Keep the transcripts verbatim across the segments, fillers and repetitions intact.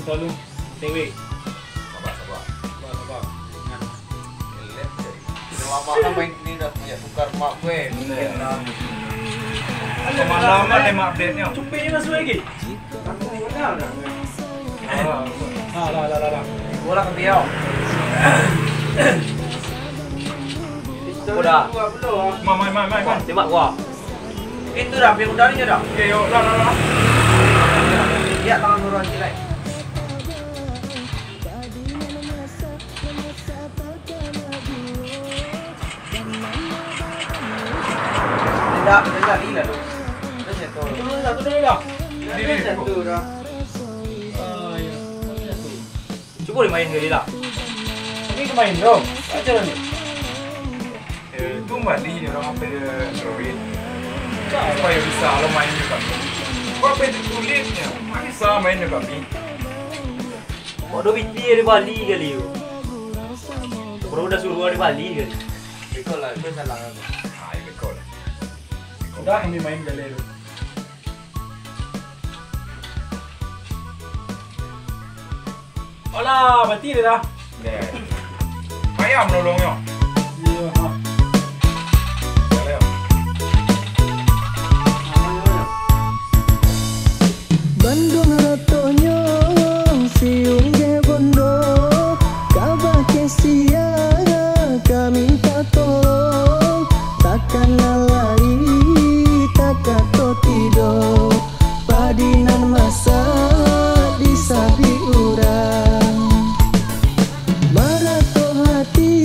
Selalu cewek. Sabar, sabar. Sabar, sabar. Ingat. Eleh je. Dah lama kan main ni dah, banyak tukar mak gue. Iya. Pengalaman ni mak update-nyo. Cupiknyo masuk lagi. Aku ni kenal dah. Ah, lah, lah, lah, lah. Bola ke dia. Udah. Main, main, main, main, main. Tembak gua. Itu dah, biar udah ni dah. Oke, yuk, lah, lah, lah. Lihat tangan orang cilai. Tidak, tidak, tidak, tidak. Dah jatuh. Dah jatuh dah. Ah, iya. Cubo dimain kali lah. Tapi dimain, bro. Macam mana ni? Eh, itu bali je orang apa je Android. Supaya bisa lo main jo kami. Kau apa itu tulipnya? Bisa main jo kami. Kok do biti dari Bali kali yo? Kok do suruah dari Bali kali? Beko lah, itu salah. Ah, ya beko lah. Beko. Udah, kami main kali tu. Alah, mati dia dah. Deh. Payah menolongnyo. Iya, ha. Boleh. Bandung rotonyo, siung je bondo, kabake sia ka minta tolong, takana lari, takato tido. Padi nan masak disabik urang. Baratok hati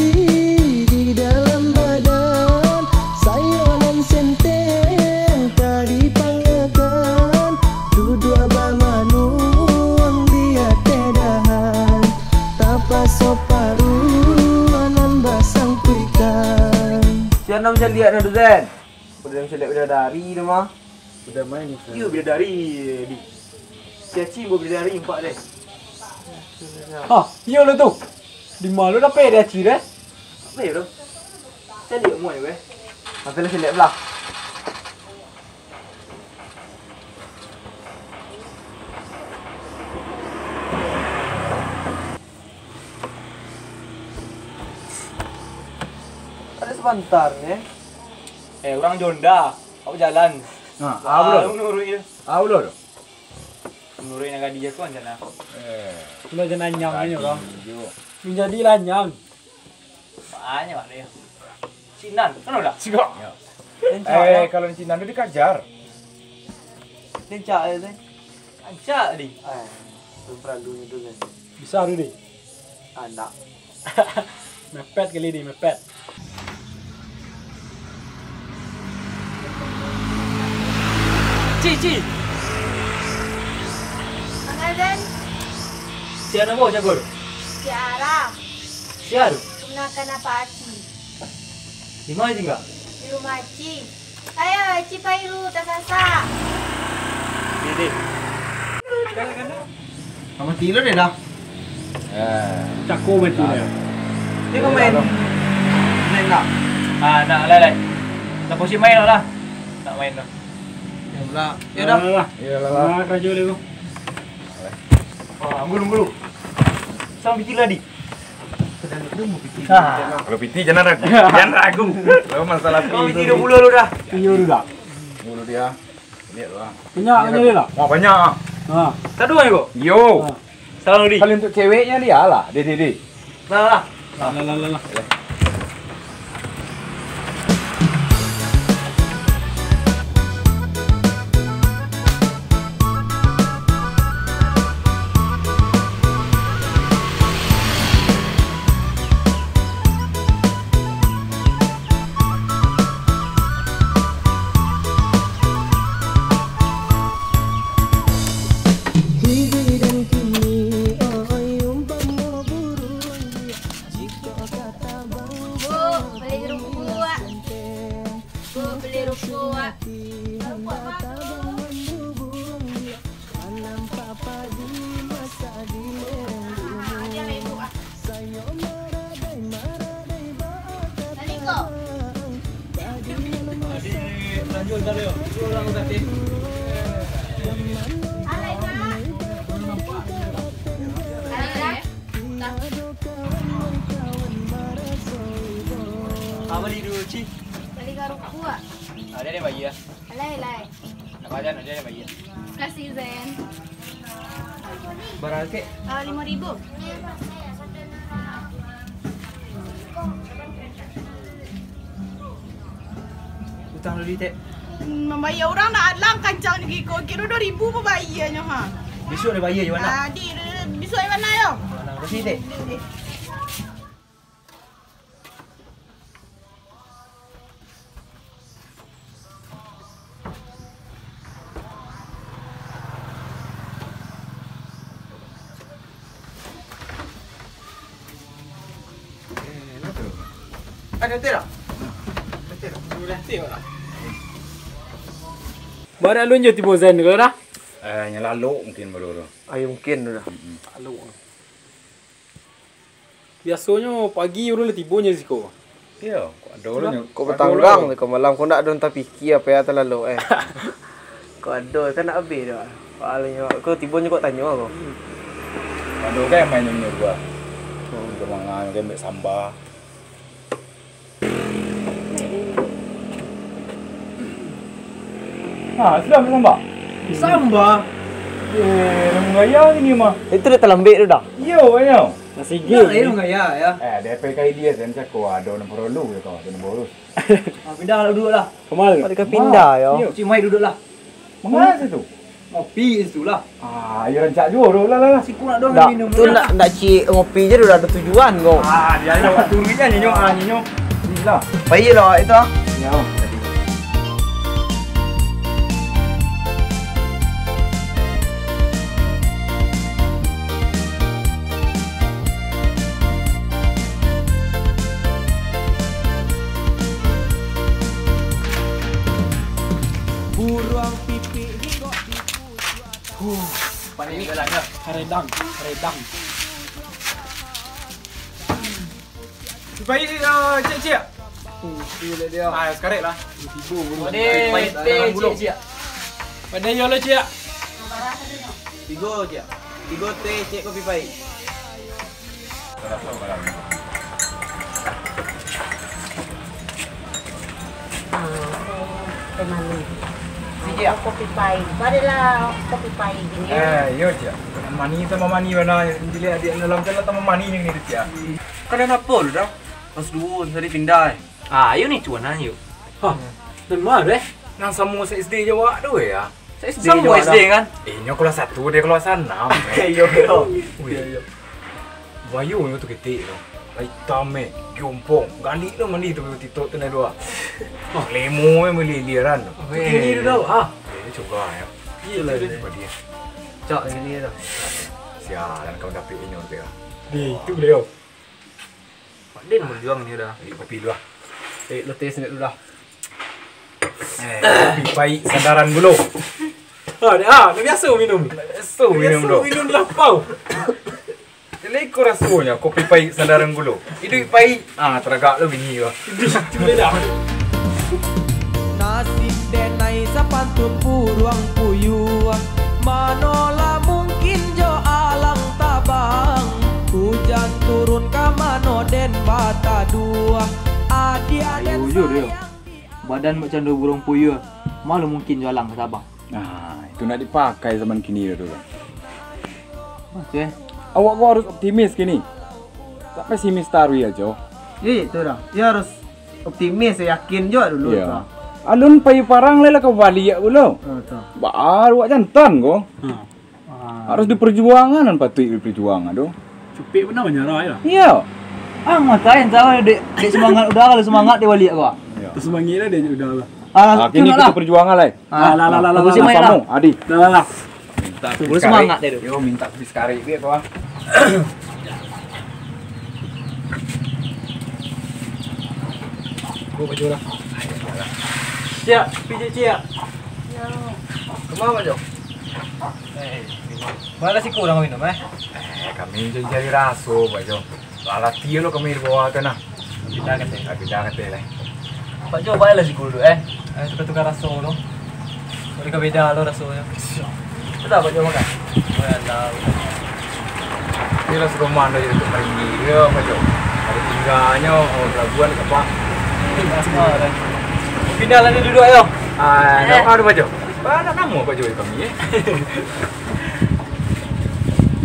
di dalam badan, sayo nan senteng ka dipangakan, duduak bamanuang di ateh dahan, tapaso paruah nan basangkuikan. Sia nan mancaliak nan tu, Zen? Udah mancaliak bidadari tu mah. Udah main ni. Iyo, bidadari, di. Si Aci buah bidadari empat deh. Ah, iyo lo tu. Di ma lo dapek di Aci deh? Apa yo tu? Caliak muai weh. Apa lah caliak belah? Ada sebentar ni. Eh, urang jo Honda. Awak jalan. Nah, ah, ah, betul. Menuruik je. Ah, betul tu. Menuruik nak gadi je tu, anjana. Eh. Ulah jangan anyang ni, orang. Gadi je. Menjadi lanyang. Banyak dia. Cinan, kan udah? Siap. Ya. Lencak, eh, ya. Kalau Cinan tu dikajar. Lencak je tu. Lencak, di. Eh, tu peralu tu kan. Bisa tu, di. Ah, ndak. Mepet kali ni, mepet. Ci, Ci. Mangadan. Sia namo jago tu? Tiara. Sia tu? Kenakan apa Aci? Di ma tingga? Di rumah Aci. Ayo, Aci Pairu, tasasak. Deh, deh. Mati lo deh dah. Eh. Cako mati lo. Dia kau main. Main tak? Ah, nak lah, lah. Tak posisi main lah. Tak main lah. Ya, lah. Ya dah. Lah, lah, lah. Nah, kerja dulu. Oh, gulu, gulu. Sama bikin lah, Di. Ah. Kalau piti, jangan ragu. Jangan ragu. Kalau masalah piti. Piti dua puluh lu dah. Iyo lu dah. Dulu dia. Lihat lah. Banyak, banyak dia lah. Wah, banyak. Ha. Satu aja kok. Yo. Ha. Salam, Di. Kalau untuk ceweknya dia lah. Deh, deh, deh. Lah, lah. Lah, lah, lah, lah, lah. Bu, beli rokok. Bu, beli rokok. Rokok apa tu? Bali karupuak. Ado dek bayia. Lai, lai. Nak pajan ado dek bayia. Kasih, Zen. Bara kek? Ah, limo ribu. Utang dulu, Tek. Hmm, mambayia urang nak alang kancang lagi ko. Kiro duo ribu pun bayianyo, ha. Bisuak dek bayia, Wana. Ah, di, di, bisuak, Wana, yo. Wana, makasih, Tek. Di, di. Baru alun jo tibo Zen ko dah. Eh, nyo lalok mungkin baru tu. Ayo mungkin tu dah. Mm-mm. Lalok. Biasonyo pagi urang lah tibo nyo siko. Iyo, kok ado nyo. Kok batanggang tu, kok malam, kok ndak ado tapikia, apo yo talalu, eh. Kok ado, kan ndak abih doh. Soalnyo, kok tibo nyo kok tanyo ko. Ado kan main nyo dua. Hmm. Kok mangan, kok ambek samba. Ha, sudah ambil samba? Samba? Eh, urang gaya ini mah. Itu dah talambek tu dah. Iyo, iyo. Nasi gigi. Dah lah, urang gaya, yo. Eh, D P K I dia, dan cako, ado nan paralu, yo, kau, ado nan baurus. Ah, pindah lah, duduak lah. Ka ma? Pada ka pindah, yo. Iyo. Cik Mai duduak lah. Manga situ? Ngopi situ lah. Ah, iyo rancak juo tu. Lah, lah, lah. Siku nak doang minum tu lah. Ndak, ndak cik ngopi je dah ado tujuan ko. Ah, dia ada waktu duit kan, nyo, ah, nyo. Ni lah. Pai lah itu, ah. Yo. Buruang pipik hinggo di pucuak. Huh, panik jalannya. Haredang, haredang. Baik, eh, cik, cik. Hmm, tu lah dia. Ah, sekarek lah. Tigo, bulu. Pai, pai, pai, pai, pai, pai, pai. Padai yo lo, cik. Tigo, cik. Tigo teh, cik, kopi pai. Ah, teh manih. Sijak. Kopi pai. Barilah kopi pai gini, yo. Eh, iyo, cik. Manih tu mamanih bana. Jadi adiak dalam tu lah tambah manih ni, cik. Kan apo tu dah? Kelas duo tadi pindah, eh. Ah, ayo ni cuan ayo. Hah, nan ma tu, eh? Nan samo sa-S D jo awak tu, eh, ya. Sa-S D jo awak dah. Samo S D kan? Eh, nyo kelas satu, dia kelas anam, eh. Iyo, iyo. Ui. Iyo, iyo. Bayu nyo tu ketek tu. Lah itam, eh. Giompong. Galik tu mandi tu, TikTok tu nai dua. Lemo, eh, maliliran tu. Oke. Ini tu tau, ah. Eh, cuba, ya. Iyo, itulah tu. Cuba dia. Cak, ini tu. Sialan kau dapik inyo tu, ya. Di, itu beliau. Mak Din berjuang ni dah. Beli kopi dulu lah. Eh, letih sini dulu dah. Eh, kopi pahit sandaran gulo. Ha, dah, ha, dah biasa minum. Biasa minum tu. Biasa minum lapau. Jadi, ko rasonyo kopi pahit sandaran gulo. Iduik pahit. Ah, taragak lo bini ko. Cuba dah. Nasib denai sapantun buruang puyuah, mano lah mungkin jo alang tabang. Ujan turun ka mano den bataduah. Adiak den sayang di. Badan bakcando buruang puyuah, mano mungkin jo alang tabang. Nah, itu nak dipakai zaman kini tu, kan. Oke. Awak ko harus optimis kini. Tak pesimis taruih ajo. Iyo, itu dah. Iyo harus optimis, yakin juo dulu. Iyo. Alun pai parang lai lah ka baliak pulo. Ha, tu. Baru awak jantan ko. Ha. Harus diperjuangan, nan patuik diperjuangan tu. Cupik pun dah manyarah lah. Iyo. Ah, makain tahu dek, dek semangat udah, kalau semangat dia baliak ko. Iyo. Tersemangat lah dia udah lah. Ah, kini kita perjuangan lai. Ah, lah, lah, lah, lah, lah. Samo, Adi. Lah, lah, lah. Minta kopi sekarek. Semangat dia tu. Yo, minta kopi sekarek biar kau, ah. Gua baju lah. Ciak, pijak ciak. Kemana, Pak Jo? Eh, mana sih kurang minum, eh? Eh, kami cari-cari raso, Pak Jo. Lah, latih lo kami di bawah tu nah. Pindah ka teh. Ah, pindah ka teh lah. Pak Jo, baiklah si gulu, eh. Eh, tukar-tukar raso lo. Boleh ka beda lo rasonyo. Sudah, Pak Jo, makan? Oh, ya, dah. Ini lah seroman dah jadi tukar ini. Ya, Pak Jo. Ada tinggalnya, oh, pelabuhan dekat Pak. Ini Pindah lah dia duduk, ayo. Ah, eh. Nak apa, Pak Jo? Banyak nama Pak Jo kami, eh.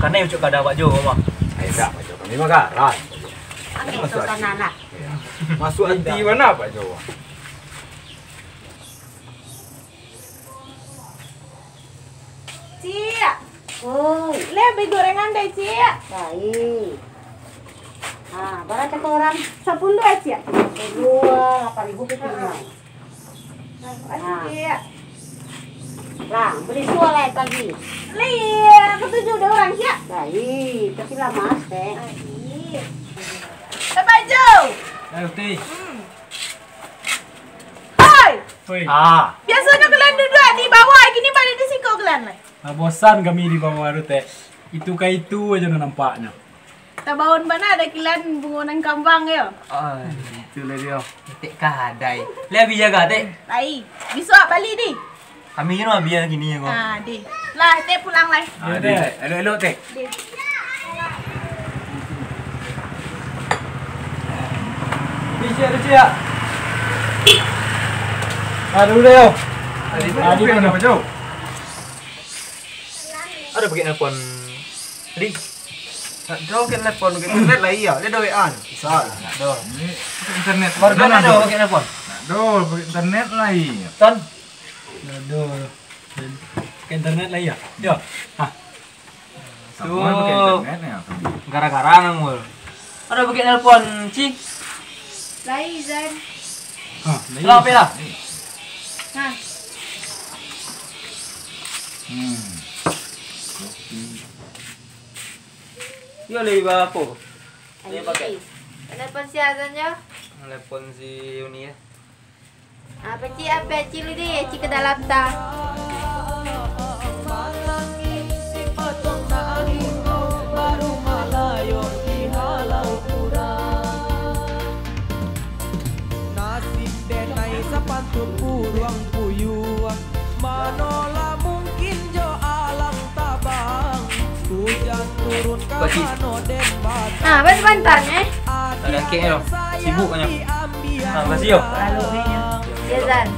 Kanai ucuk kada Pak Jo, mah. Eh, dak, Pak Jo. Kami mah garang. Oke, masuk suasana hati. Lah. Iya. Masuk hati mana, Pak Jo? Ciak. Oi. Leh, beli gorengan deh, Ciak. Baik. Ah, bara cako urang? Sapuluah, Ciak. Sapuluah, lapan ribu kecil. Nah, makasih, Ciak. Lah, beli suo lai pagi. Leh, katuju dek urang, Ciak. Baik, tapi lah mas, teh. Baik. Bapak Jo. Eh, Uti. Hmm. Oi! Oi. Ah. Biasonyo kalian duduak di bawah, kini baliak di siko kalian lai. Ah, bosan kami di bawah tu, Tek. Itu ka itu aja nan nampaknyo. Tabaun bana ado kalian bungo nan kambang yo. Ah, itulah dia. Tek kadai. Lai abih jaga, Tek. Lai. Bisuak bali di. Kami kini abih kini ko. Ah, di. Lah, Tek pulang lai. Ah, di. Elok-elok, Tek. Di. Bisi ada siap. Aduh, deh, yo. Tadi tu Tadi tu mana, Pak Jo? Ada pakai nelpon. Di. Tak ada pakai nelpon, pakai internet lah iya. Dia ada W A ni. Bisa lah. Ada. Ini internet. Baru Ada, ada pakai nelpon. Tak ada, pakai internet lah iya. Ton. Aduh. Pakai internet lah iya. Yo. Ah. Sama pakai internet ya. Gara-gara nang mul. Ada pakai nelpon, Ci. Lai, Zan. Ah, Lah, apa lah? Nah. Hmm. Yo, lai ba apo? Lai pakai. Telepon si Azan yo? Telepon si Uni ya. Ah, pacik, ah, pacik lu deh, cik ke dalam ta. Nasib denai sapantun buruang puyuang, manolah mungkin jo alang tabang. Hujan turun ka Pacik. Mano den batang. Ah, baik sebentar, eh. Ada kek, yo. Sibuk banyak. Ah, makasih, yo. Lalu, eh, ya. Ya, Zan.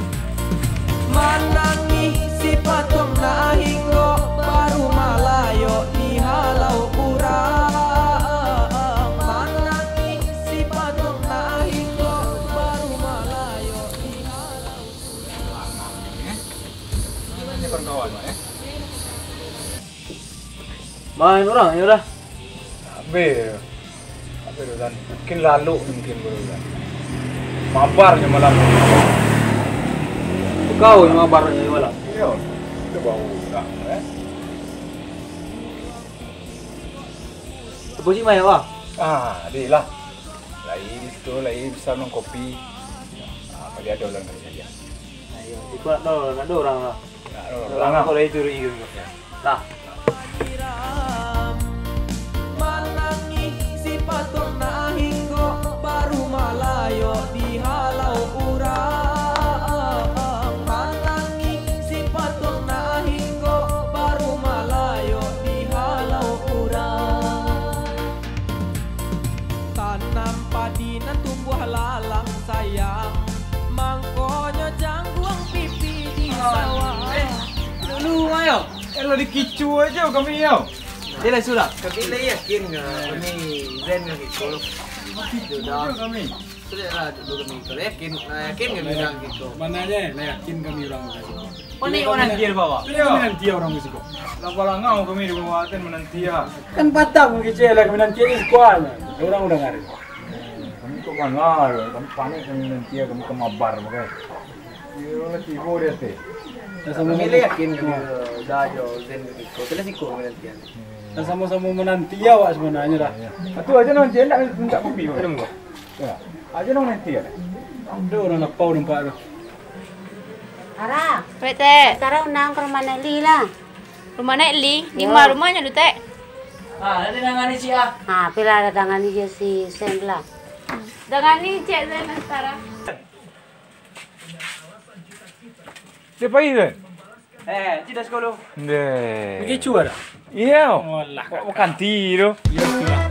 Manangih si patuang na hinggo baru malayo dihalau urang. Manangih si patuang na hinggo baru malayo dihalau urang. Ini kawan-kawan, eh. Main urang, yo dah. Habis. Habis tu, Dan. Mungkin lalok mungkin baru, Dan. Mabarnyo malam. Kau yang mabarnyo malam. Iyo. Itu baru dah, eh. Apa sih, Mai, apa? Ah, di lah. Lai di situ, lai bisa minum kopi. Ah, kali ada orang kali saja. Ayo, ikut nak tahu, nak ada orang lah. Nak ada orang Orang lah. Kau dah itu, itu, itu. Ya. Lah. Manangih si patuang na hinggo baru malayo dihalau urang. Manangih si patuang na hinggo baru malayo dihalau urang. Tanam padi nan tumbuah lalang sayang, mangkonyo jangguang pipi di sawah. Eh, dulu ayo. Elok dikicu aja kami yo. Dia lah sudah. Kami lah yakin nggak kami Zen nggak gitu. Kicu aja kami. Sudah lah dulu kami kalau yakin, nah yakin nggak bilang gitu. Mananya lah yakin kami orang Bekasi. Panik orang nanti di bawah. Iya. Kami nanti orang di siko. Lah balangau kami di bawah, kan menanti ya. Kan patah pun kecil lah, kami nanti di siko aja. Orang udah ngari. Kami kok bangga, kami panik kami nanti ya, kami ke mabar, makanya. Dia orang lah tibo di atas. Kami lah yakin kami udah aja Zen gitu. Terus siko kami nanti ya. Dan sama-sama menanti ya, awak sebenarnya dah. Itu aja nanti, nak minta kopi, Bang. Minum, Bang. Ya. Aja dong nanti ya. Ada orang lapau nampak tu. Ara. Wek, Tek. Sekarang undang ke rumah Nek Li lah. Rumah Nek Li? Di Yo. Mana rumahnya tu, Tek? Ah, nanti dangani si ah. Ah, pila ada dangani je si Sen lah. Dangani cek Zen sekarang. Dia pai, Zen? Eh, cik dah sekolah. Deh. Pergi cua dah? Iya. Walah, Kok kakak. Bukan ti tu. Iya, tu lah.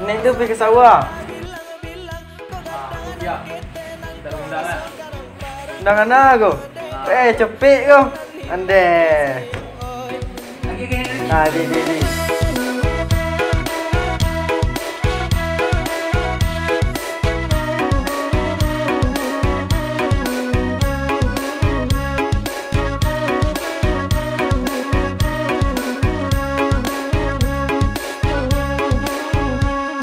Neng tu pai ka sawah. Undangan a ko? Eh, capek ko. Andeh. Ah, di, di, di.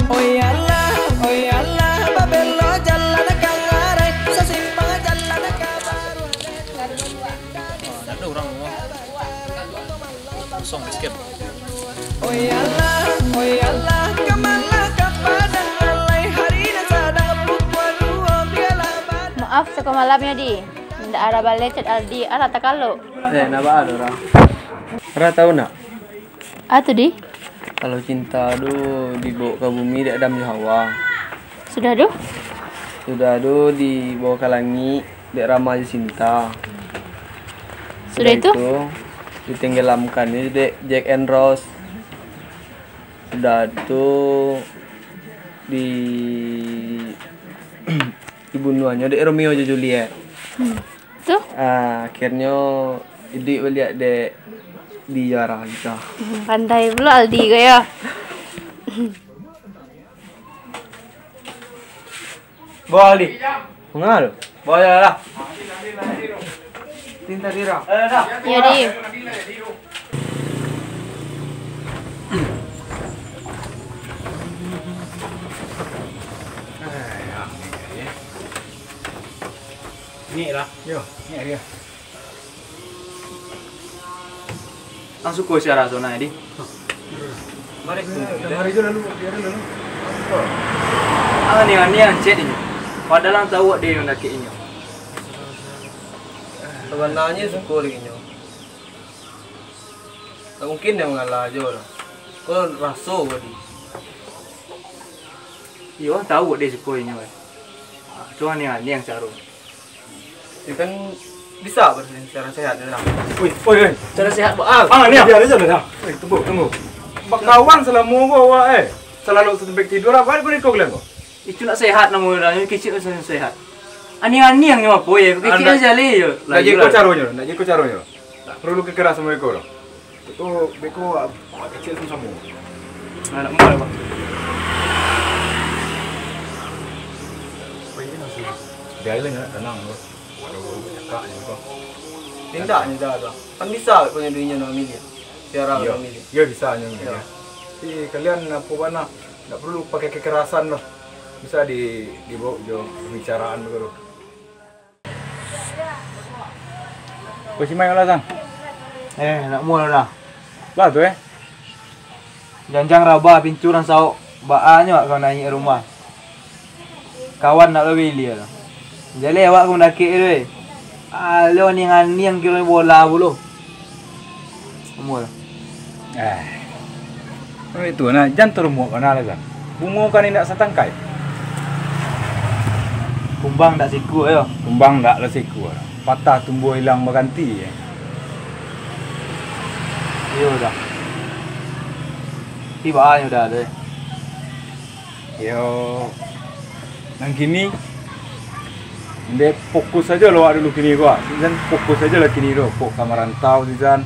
Oi alah, oi alah, babelok jalan ka ngarai, sasimpang jalan ka baruah. Ada orang rumah. Kosong, escape. Oi alah, oi alah, kamalah ka Padang Alai, hari nan sadang pukua duo, bialah badan. Maaf, sako malamnyo, Di. Indak arah balecet, Aldi, arah takalok. Eh, nak baa tu, Ra? Ra tahu nak? Ah, tu, Di. Kalau cinta tu dibawa ka bumi dek Adam jo Hawa. Sudah tu? Sudah tu dibawa ka langik dek Rama jo Sinta. Sudah itu? Ditenggelamkan dek Jack and Rose. Sudah tu di dibunuahnyo dek Romeo jo Juliet. Hmm. Tu? Ah, akhirnyo iduik baliak dek di Zara gitu. Hmm, pandai pulo Aldi ko yo. Bawa Aldi. Manga tu? Bawa jalan lah. Tinta Dira. Yo, Di. Ni lah. Yo, ni dia. Ang suko si Ara tu nah, Di. Mari. Mari jo lalu, biar lalu. Ang niang-niang cek inyo. Padahal ang tahu dek inyo dakek inyo. Sabananyo suko dek inyo. Tak mungkin dia mangalah jo lah. Ko raso ko, Di. Iyo, ang tahu dek suko inyo. Ah, tu ang niang-niang caro. Yo kan bisa berarti secara sehat tu lah. Oi, oi, oi. Secara sehat, Bang. Ah, ni. Biar aja lah. Oi, tunggu, tunggu. Bakawan salamo ko awak, eh. Salalu satu tempat tidur, apa ko iko kalian ko? Itu nak sehat namo dah, kecil tu sehat. Aniang-aniang nyo apo ye? Kecil nak, saja le yo. Nak jadi ko caronyo, nak jadi ko caronyo. Tak perlu kekerasan mereka tu. Tu beko awak kecil tu samo. Anak muda apa? Dia aja lah nak tenang tu. Walau cakap je kau. Tindak ni dah tu. Kan bisa punyo duinyo nak milih. Tiara nak milih. Ya bisa nyo milih. Tapi kalian apa bana? Tak perlu pakai kekerasan tu. Bisa di dibawa jo pembicaraan tu. Ko si Mai lah, San? Eh, nak mua lah. Lah tu, eh. Janjang raba pincu nan saok. Baa nyo awak ka naiak rumah. Kawan nak lo bilia tu. Jaleh awak ka mandakek tu, eh. Ah, lo niang-niang kiro bola pulo. Amuah. Eh. Itu nah, jan tarumuak bana lah, San. Bungo kan indak satangkai. Kumbang dak sikua yo. Kumbang dak lah sikua. Patah tumbuah ilang baganti. Iyo dah. Tibo nyo dah tu. Yo, nan kini, ndeh fokus sajo lo awak dulu kini ko, ah. Sisan fokus sajo lah kini tu, kok ka marantau sisan,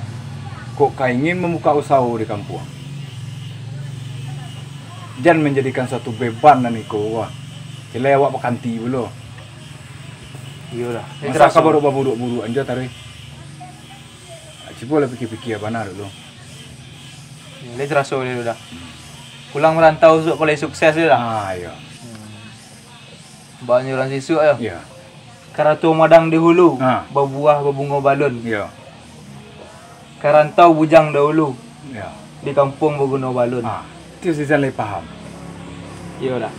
kok ka ingin mambuka usaho di kampuang. Jan manjadikan suatu beban nan iko ko, ah. Cilai awak bakanti pulo. Iyolah. Masa ka baruak baburuak-buruak anjo taruih. Cubo lah pikia-pikia bana dulu. Lai taraso dulu dah. Hmm. Pulang marantau sudah paling sukses tu dah. Ah, iyo. Hmm. Banyak urang sisuk yo. Iyo. Karato madang di hulu, ah, babuah babungo balun. Iyo. Karantau bujang dahulu, iyo, di kampuang baguno balun. Ah, tu sisan lai paham. Iyo dah.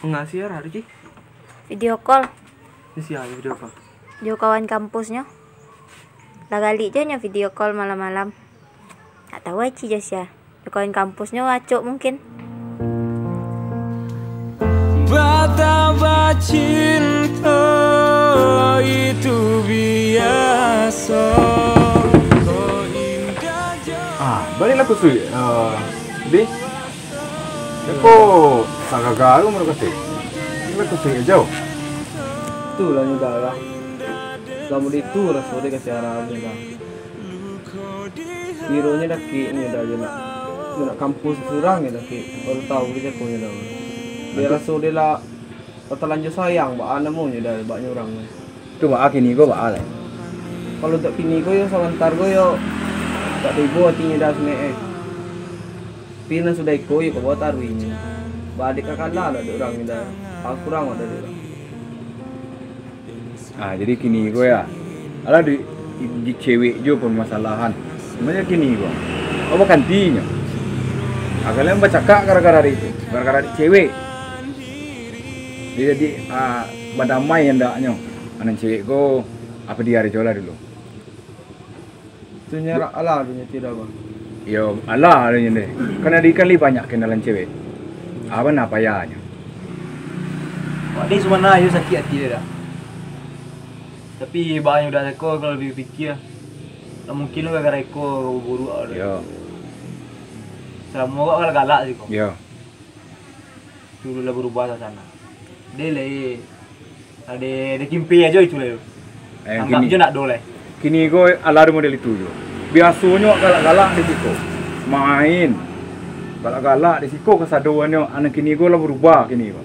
Manga si Ara tu, Ci? Video call. Sia video call? Jo kawan kampusnyo. Lah galik juo nyo video call malam-malam. Tak tahu ai Ci jo sia. Jo kawan kampusnyo acok mungkin. Patah bacinto. Itu biaso, ko indak jauah. Ah, baliklah kusuik. Ah, Di. Ko sagagaro mano kasih. Baliklah kusuik ajo. Itulah nyo dah lah. Lamo di tu raso dek kasih arah nyo dah. Kironyo dakek nyo dah, jo nak, jo nak kampuang surang nyo dakek. Baru tahu di jakonyo dah. Dia raso dia lah talanjua sayang, baa namonyo dah, bak nyo urang tu. Tu baa kini ko baa lai? Kalau tak kini ko yo, sabanta ko yo, tak tibo atinyo dah sunek eh. Tapi nan sudah iko yo, ka bawa taruihnyo. Baa dek ka kalah lah dek urang ni dah. Kurang lah dari urang. Ah, jadi kini ko ya, alah di, di, di cewek jo permasalahan. Sebenarnya kini ko, kau bakantinyo. Ah, kalian bacakak gara-gara itu, gara-gara di cewek. Jadi, jadi ah, badamai andaknyo. Anan cewek ko, apa dia aja lah dulu. Tu nyo alah tu nyo tidak, Bang. Yo, alah tu nyo deh. Kan adi kan lai banyak kenalan cewek. Apa nak payah nyo? Wak deh, sabana yo sakik ati dia dah. Tapi baa nyo udah seko, kalau lebih pikir, tak mungkin lo gara-gara iko buruak awak tu. Yo. Selamo awak galak-galak siko. Yo. Tu lah berubah suasana. Deh lai, ade, ade kimpi ajo itu lai. Eh, anggap kini, jo nak do lai. Kini ko alah model itu jo. Biasonyo galak-galak di siko. Main. Galak-galak di siko kasadoannyo, anak kini ko lah berubah kini ko.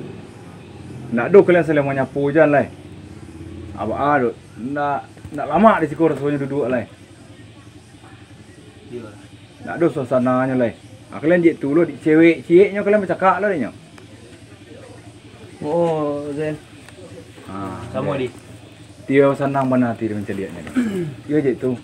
Nak do kalian saling manyapo jan lai. Abah do. Nak, nak lamak di siko rasonyo duduak lai. Iyo. Nak do suasananyo lai. Ah, kalian jek tu lo, di cewek, cieknyo kalian bacakak lah dek nyo. Oh, Zen. Ah, samo, Di. Tio sanang bana ati mancaliaknyo. Iyo jek tu.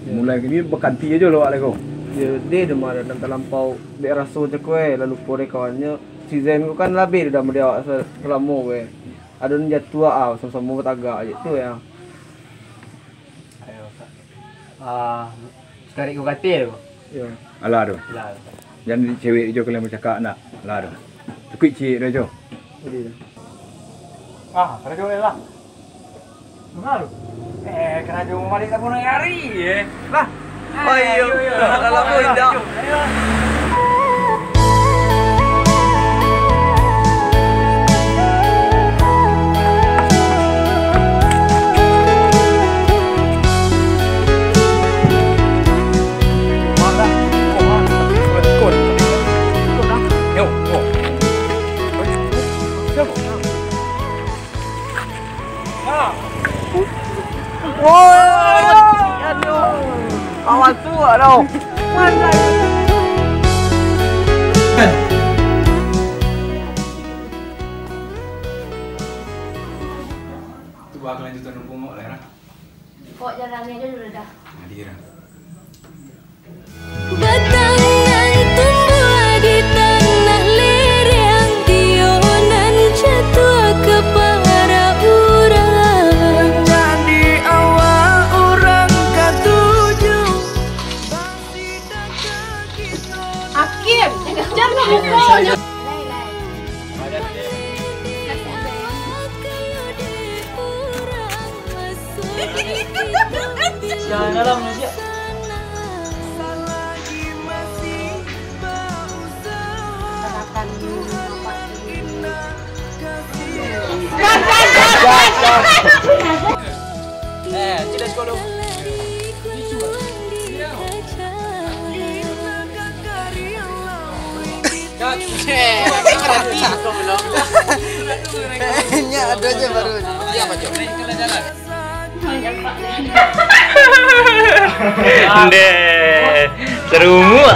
Iyo. Mulai kini bakanti ajo lo, Aleko. Iyo, deh, deh, mah, nan talampau dek raso cako, eh, lah lupo dek kawannyo. Si Zen ko kan labiah dendam dari awak sa-, salamo, eh. Ado nan jatuah, ah, samo-samo batagak jek tu, ya. Ayo, Kak. Ah, sitarik ko katil ko. Iyo. Alah tu. Alah tu. Jan di cewek jo kalian bacakak nak. Alah tu. Cukuik ciek tu jo. Jadi. Ah, karajo lah. Dengar tu. Eh, karajo mamarik tak punah hari, eh. Lah. Ayo, ayo, ayo. Alah, ayo, ayo. Woi, aduh. Awas tu, aduh. Tu bakal lanjutan bungok lah, Ra. Kok jalannya aja dulu dah. Hadir. Batang nan tumbuah di tanah lereng, tiok nan jatuah ka para urang. Jadi awak urang katuju. Akim, jangan buka. Siang dalam ni, siang. Eh, tidak sekolah. Nya ado je baru. Siapa, Cok? Ndeh, serumu.